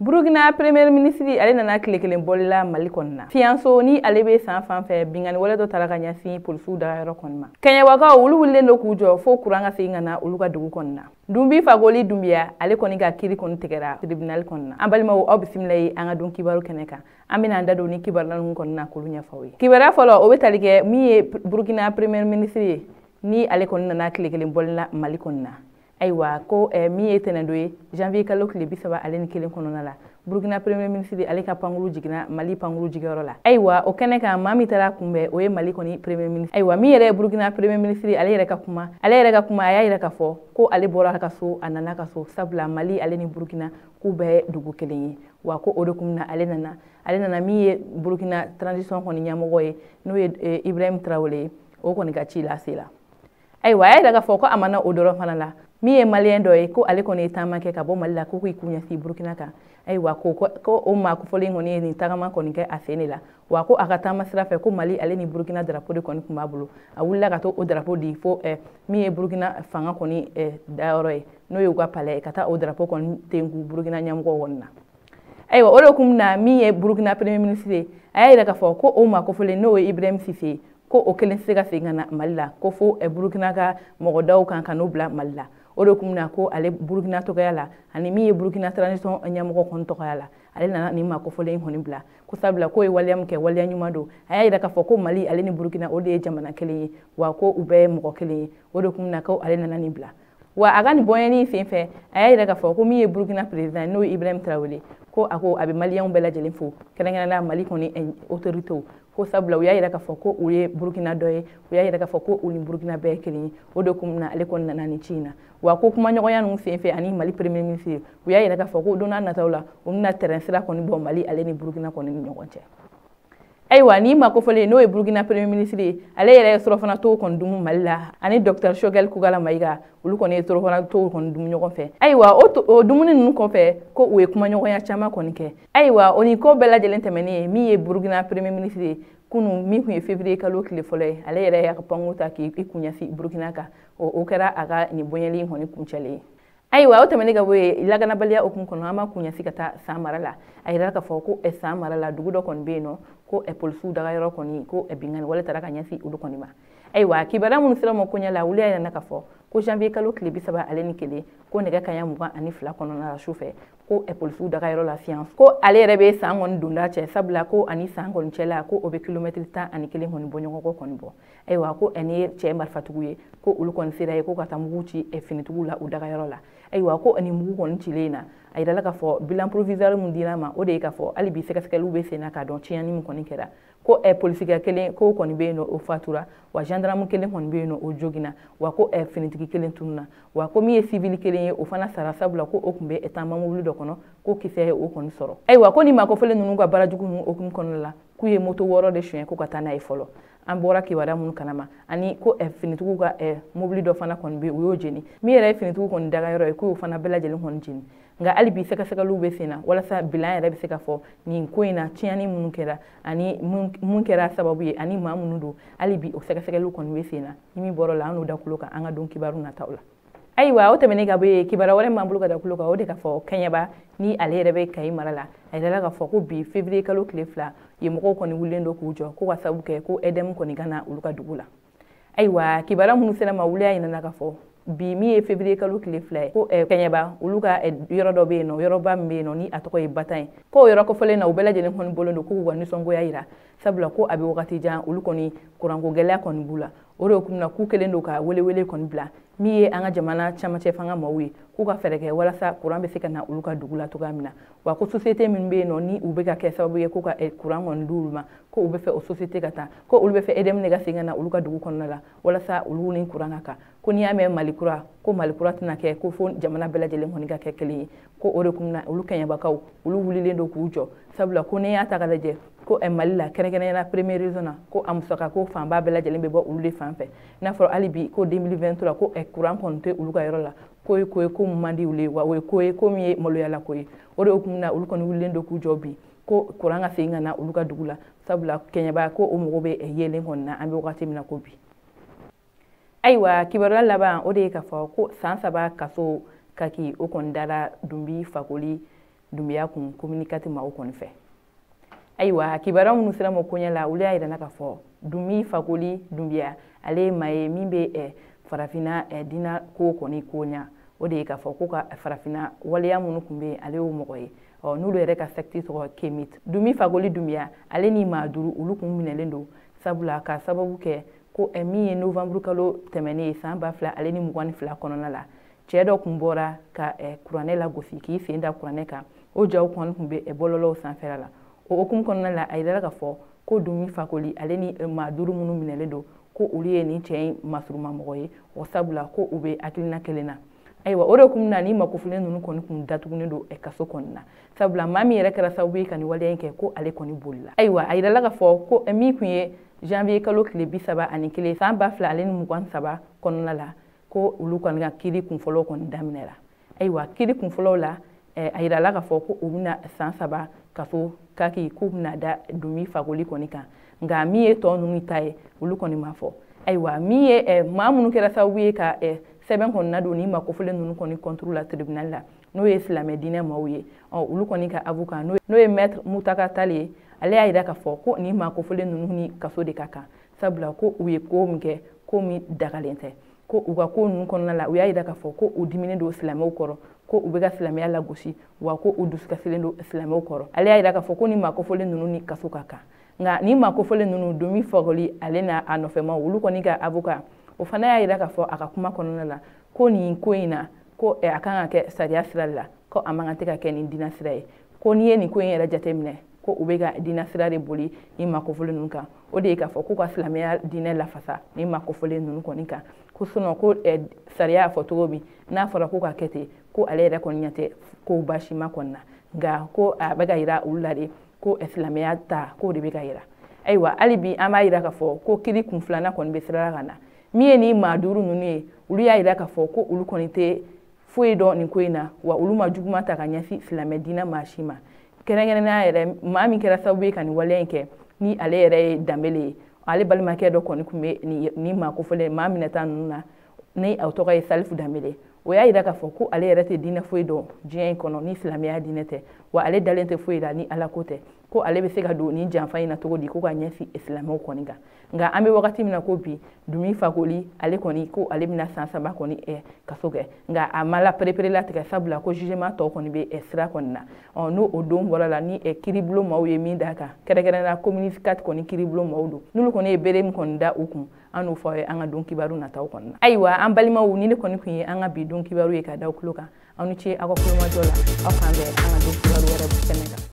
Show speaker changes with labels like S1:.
S1: Burukina premier ministre ale nana tile kelen bɔli la Mali kɔnɔna na. Fiyanso ni ale bɛ san fan fɛ, binkanni wale dɔ taara ka ɲɛsin polisiw dagayɔrɔ kɔni ma. Kɛɲɛbakaw olu wulilen don k'u jɔ fo kuran ka segin ka na olu ka dugu kɔnɔna na. Dunbi Fakoli Dunbiya ale kɔni ka kiiri kɔni tigɛra tribunal kɔnɔna na. An balimaw, aw bisimila ye an ka don kibaru kɛnɛ kan. An bɛna an da don ni kibaruya ninnu kɔnɔna na k'olu ɲɛfɔ aw ye. Kibaruya fɔlɔ, o bɛ tali kɛ min ye Burukina premier ministre ye, ni ale kɔni nana tile kelen bɔli la Mali kɔnɔna na. Ayiwa, ko min ye tɛnɛndo ye, janvier kalo tile 31 kɔnɔna la, Burukina premier ministre ale ka pankuru jiginna Mali pankuru jigiyɔrɔ la. Ayiwa, o kɛnɛ kan, maa min taara kunbɛn, o ye Mali kɔni premier ministre. Ayiwa, min yɛrɛ ye Burukina premier ministre, ale yɛrɛ ka kuma, ale yɛrɛ ka kuma, a y'a yira k'a fɔ ko ale bɔra a ka so, a nana ka so, sabula Mali ale ni Burukina k'u bɛɛ ye dugu kelen ye. Wa ko o de kun na ale nana, ale nana min ye Burukina transition kɔni ɲɛmɔgɔ ye, n'o ye Ibrahim Traoré ye, o kɔni ka ci lase la. Ayiwa, a y'a yira k'a fɔ ko a ma na o dɔrɔn fana la, min ye maliyɛn dɔ ye, ko ale kɔni ye taama kɛ ka bɔ Mali la, ko k'i kun ɲɛsin Burukina kan. Ayiwa, ko o maa kofɔlen kɔni ye nin tagama kɔni kɛ a sen de la. Wa ko a ka taama sira fɛ, ko Mali ale ni Burukina drapeau de kɔni tun b'a bolo. A wulila ka to o drapeau di fo min ye Burukina fanga kɔni dayɔrɔ ye, n'o ye u ka palais ye, ka taa o drapeau kɔni tenku Burukina ɲɛmɔgɔw kɔni na. Ayiwa, o de kun na min ye Burukina premier ministre ye, a y'a yira k'a fɔ ko o maa kofɔlen, n'o ye Ibrahim Sise ye, ko o kelen tɛ se ka segin ka na Mali la, ko fo Burukina ka mɔgɔ daw kan ka n'o bila Mali la. O de kun na ko ale Burukina tɔgɔya la, ani min ye Burukina transition ɲɛmɔgɔ kɔni tɔgɔya la, ale nana nin maa kofɔlen kɔni bila, ko sabula k'o ye waleya min kɛ, waleya ɲuman don. A y'a yira k'a fɔ ko Mali ale ni Burukina, o de ye jamana kelen ye, wa ko u bɛɛ ye mɔgɔ kelen ye. O de kun na ko ale nana nin bila. Wa a ka nin bɔɲɛni sen fɛ, a y'a yira k'a fɔ ko min ye Burukina président, n'o ye Ibrahim Traoré, ko a ko a bɛ maliyɛnw bɛɛ lajɛlen fo, kɛrɛnkɛrɛnnenya Mali kɔni autorités, ko sabula u y'a yira k'a fɔ ko u ye Burukina dɔ ye, u y'a yira k'a fɔ ko u ni Burukina bɛɛ ye kelen ye. O de kun na ale kɔni nana nin ci in na. Wa ko kumaɲɔgɔnya ninnu sen fɛ ani Mali premier ministre, u y'a yira k'a fɔ ko don n'a nataw la, u bɛna terrain sira kɔni bɔ Mali ale ni Burukina kɔni ni ɲɔgɔn cɛ. Ayiwa, ni maa kofɔlen, n'o ye Burukina premier ministre ye, ale yɛrɛ ye surɔfana tow kɔni dumu Mali la, ani docteur Choguel Kokalla Maïga, olu kɔni ye surɔfana tow kɔni dumu ɲɔgɔn fɛ. Ayiwa, o dumuni ninnu kɔfɛ, ko u ye kumaɲɔgɔnya caman kɔni kɛ. Ayiwa, o ni ko bɛɛ lajɛlen tɛmɛnen ye, min ye Burukina premier ministre ye, kunun min tun ye février kalo tile fɔlɔ ye, ale yɛrɛ y'a ka pankuru ta k'i kun ɲɛsin Burukina kan. O kɛra a ka nin bonyali kɔni kuncɛlen ye. Ayiwa, o tɛmɛnen ka bɔ yen, lakanabaliya hukumu kɔnɔ, an b'a kun ɲɛsin ka taa San mara la. A yirala k'a fɔ ko San mara la, dugu dɔ kɔni bɛ yen nɔ, ko polisiw dagayɔrɔ kɔni, ko binkanni wale taara ka ɲɛsin olu kɔni ma. Ayiwa, kibaruya minnu sera ma koɲɛ la, olu y'a yira k'a fɔ ko janvier kalo tile 31, ko nɛgɛ kanɲɛ 22 kɔnɔna la su fɛ, ko polisiw dagayɔrɔ la Fiyanso, ko ale yɛrɛ bɛ San kɔni donda cɛ, sabula ko ani San kɔni cɛla, ko o bɛ kilomɛtiri 11 kɔni bɔ ɲɔgɔn kɔ kɔni bɔ. Ayiwa, ko ani ye cɛ marifatigiw ye, ko olu kɔni sera ye ko ka taa mugu ci finitigiw la u dagayɔrɔ la. Ayiwa, ko ani mugu kɔni cilen na, a yirala k'a fɔ bilan provisoire min dira ma, o de ye k'a fɔ hali bi sɛgɛsɛgɛliw bɛ sen na k'a dɔn tiɲɛni min kɔni kɛra. Ko polisikɛ kelen k'o kɔni bɛ yen nɔ, o fatura, wa gendarme kelen kɔni bɛ yen nɔ, o joginna, wa ko finitigi kelen tununna, wa ko min ye civil kelen ye, o fana sara, sabula ko o tun bɛ taama mobili dɔ kɔnɔ, ko kisɛ ye o kɔni sɔrɔ. Ayiwa, ko nin maa kofɔlen ninnu ka baara jugu ninnu hukumu kɔnɔna la, k'u ye moto 6 de suɲɛ ko ka taa n'a ye fɔlɔ, an bɔra kibaruya minnu kalama, ani ko finitigiw ka mobili dɔ fana kɔni bɛ yen, u y'o jeni. Min yɛrɛ ye finitigiw kɔni dagayɔrɔ ye, k'o fana bɛɛ lajɛlen kɔni jeni. Nka hali bi sɛgɛsɛgɛliw bɛ sen na walasa bilan yɛrɛ bɛ se ka fɔ nin ko in na, tiɲɛni minnu kɛra ani mun kɛra sababu ye ani maa minnu don. Hali bi o sɛgɛsɛgɛliw kɔni bɛ sen na. Ni min bɔra la, an n'o da kulo kan an ka don kibaru nataw la. Ayiwa, o tɛmɛnen ka bɔ yen, kibaruya wɛrɛ min b'an bolo ka da kulo kan, o de ka fɔ Kɛɲɛba ni ale yɛrɛ bɛ Kayi mara la, a yirala k'a fɔ ko bi février kalo tile 2, yen mɔgɔw kɔni wulilen don k'u jɔ ko ka sababu kɛ ko EDM kɔni ka na olu ka dugu la. Ayiwa, kibaruya minnu sera ma, wuli y'a yira k'a fɔ bi min ye février kalo tile 2 ye, ko Kɛɲɛba olu ka yɔrɔ dɔ bɛ yen nɔ, yɔrɔba min bɛ yen nɔ ni a tɔgɔ ye Batan ye, k'o yɔrɔ kofɔlen na, u bɛɛ lajɛlen kɔni bɔlen don k'u ka nisɔngoya yira, sabula ko a bɛ wagati jan olu kɔni kuranko gɛlɛya kɔni b'u la. O de hukumu na, k'u kɛlen don ka welewele kɔni bila min ye an ka jamana camancɛ fanga maaw ye, k'u ka fɛɛrɛ kɛ walasa kuran bɛ se ka na olu ka dugu la cogoya min na. Wa ko société min bɛ yen nɔ ni u bɛ ka kɛ sababu ye ko ka kuran kɔni d'olu ma, ko u bɛ fɛ o société ka taa, ko olu bɛ fɛ EDM de ka segin ka na olu ka dugu kɔnɔna la walasa olu ni kuran ka kan. Ko n'i y'a mɛn Mali kura, ko Mali kura tɛna kɛ ko fo jamana bɛɛ lajɛlen kɔni ka kɛ kelen ye. Ko o de kun na olu Kɛɲɛbakaw olu wulilen don k'u jɔ, sabula ko n'i y'a ta k'a lajɛ, ko Mali la, kɛrɛnkɛrɛnnenya la première région na, ko a musaka ko fanba bɛɛ lajɛlen bɛ bɔ olu de fan fɛ. N'a fɔra hali bi ko 2023, ko kuran kɔni tɛ olu ka yɔrɔ la, ko ye ko ye ko min man di olu ye, wa o ye ko ye ko min ye maloyala ko ye. O de hukumu na, olu kɔni wulilen don k'u jɔ bi ko kuran ka segin ka na olu ka dugu la, sabula Kɛɲɛba ko o mago bɛ yeelen kɔni na an bɛ wagati min na ko bi. Ayiwa, kibaruya laban, o de ye k'a fɔ ko san 3 kaso kaki o kɔni dara Dunbi Fakoli Dunbiya kun commune 4 maaw kɔni fɛ. Ayiwa, kibaruya minnu sera ma koɲɛ la, olu y'a yira na k'a fɔ Dumi Fakoli Dunbiya, ale ye maa ye min bɛ farafinna diinɛ ko kɔni ko ɲa. O de ye k'a fɔ ko ka farafinna waleya minnu tun bɛ yen, ale y'o mɔgɔ ye. Ɔ n'olu yɛrɛ ka secte tɔgɔ Kemit. Dumi Fakoli Dunbiya, ale ni maa 5, olu kun minɛlen don, sabula ka sababu kɛ ko min ye novembre kalo tɛmɛnen ye san 2022 kɔnɔna la, cɛ dɔ kun bɔra ka kuranɛ lagosi k'i sen da kuranɛ kan. O jaw kɔni tun bɛ bɔlɔlɔw sanfɛla la. O hukumu kɔnɔna la, a yirala k'a fɔ ko Dumi Fakoli, ale ni maa 5 minnu minɛlen don, ko olu ye nin cɛ in masurumamɔgɔ ye, o sabula ko u bɛ hakilina kelen na. Ayiwa, o de kun na ni makofilen ninnu kɔni kun datugunen don kaso kɔni na, sabula maa min yɛrɛ kɛra sababu ye ka nin waleya in kɛ, ko ale kɔni bolila. Ayiwa, a yirala k'a fɔ ko min kun ye janvier kalo tile 31 san 2023 kɔnɔna la, ko olu kɔni ka kiiri kunfɔlɔw kɔni daminɛra. Ayiwa, kiiri kunfɔlɔw la, a yirala k'a fɔ ko u bɛna san 3 kaso kaki k'u bɛna da Dumi Fakoli kɔni kan, nka min ye tɔ ninnu ta ye, olu kɔni ma fɔ. Ayiwa, min ye maa minnu kɛra sababu ye ka sɛbɛn kɔni nadon ni makofilen ninnu kɔni contre la tribunal la, n'o ye silamɛ diinɛ maaw ye, ɔ olu kɔni ka avocat, n'o ye maître Mutaka Tall ye, ale y'a yira k'a fɔ ko nin makofilen ninnu ni kaso de ka kan, sabula ko u ye ko min kɛ, ko min dagalen tɛ. Ko u ka ko ninnu kɔnɔna la, u y'a yira k'a fɔ ko u diminen don silamɛw kɔrɔ, ko u bɛ ka silamɛya lagosi, wa ko u dusukasilen don silamɛw kɔrɔ. Ale y'a yira k'a fɔ ko nin makofilen ninnu ni kaso ka kan. Nka nin makofilen ninnu, Dumi Fakoli ale n'a a nɔfɛmaw, olu kɔni ka avocat, o fana y'a yira k'a fɔ a ka kuma kɔnɔna la ko nin ko in na, ko a kan ka kɛ sariya sira de la, ko a man kan tɛ ka kɛ nin diinɛ sira ye. Ko n'i ye nin ko in yɛrɛ jateminɛ, ko u bɛ ka diinɛ sira de boli nin makofilen ninnu kan. O de ye k'a fɔ k'u ka silamɛya diinɛ lafasa nin makofilen ninnu kɔni kan. Ko sinon ko sariya y'a fɔ cogo min, n'a fɔra ko ka kɛ ten, ko ale yɛrɛ kɔni ɲɛ tɛ ko baasi ma kɔni na, nka ko a bɛ ka yira olu la de ko silamɛya ta k'o de bɛ ka yira. Ayiwa, hali bi an b'a yira k'a fɔ ko kiiri kun filanan kɔni bɛ sira la ka na. Min ye nin maa 5 ninnu ye, olu y'a yira k'a fɔ ko olu kɔni tɛ foyi dɔn nin ko in na, wa olu ma juguman ta ka ɲɛsin silamɛ diinɛ maa si ma. Kɛrɛnkɛrɛnnenya yɛrɛ, maa min kɛra sababu ye ka nin waleya in kɛ, ni ale yɛrɛ ye Danbele ye, ale balimakɛ dɔ kɔni tun bɛ nin maa kofɔlen maa minɛta ninnu na, ni a tɔgɔ ye Salifu Danbele. O y'a yira k'a fɔ ko ale yɛrɛ tɛ diinɛ foyi dɔn diɲɛ in kɔnɔ ni silamɛya diinɛ tɛ, wa ale dalen tɛ foyi la ni Ala ko tɛ, ko ale bɛ se ka don nin janfa in na cogo di ko ka ɲɛsin silamɛw kɔni kan. Nka an bɛ wagati min na ko bi, Dumi Fakoli ale kɔni ko ale bɛna san 3 kɔni kaso kɛ, nka a ma la perepere latigɛ, sabula ko jugement tɔ kɔni bɛ sira kɔni na. Ɔ n'o o don bɔra la, ni kiiribulon maaw ye min d'a kan, kɛrɛnkɛrɛnnenya commune 4 kɔni kiiribulon maaw don, n'olu kɔni ye bere min kɔni da u kun, an n'o fɔ aw ye an ka don kibaru nataw kɔni na. Ayiwa, an balimaw, ni ne kɔni tun ye an ka bi don kibaru ye ka da aw tulo kan. Aw ni ce aw ka kulomajɔ la. Aw k'an bɛn an ka don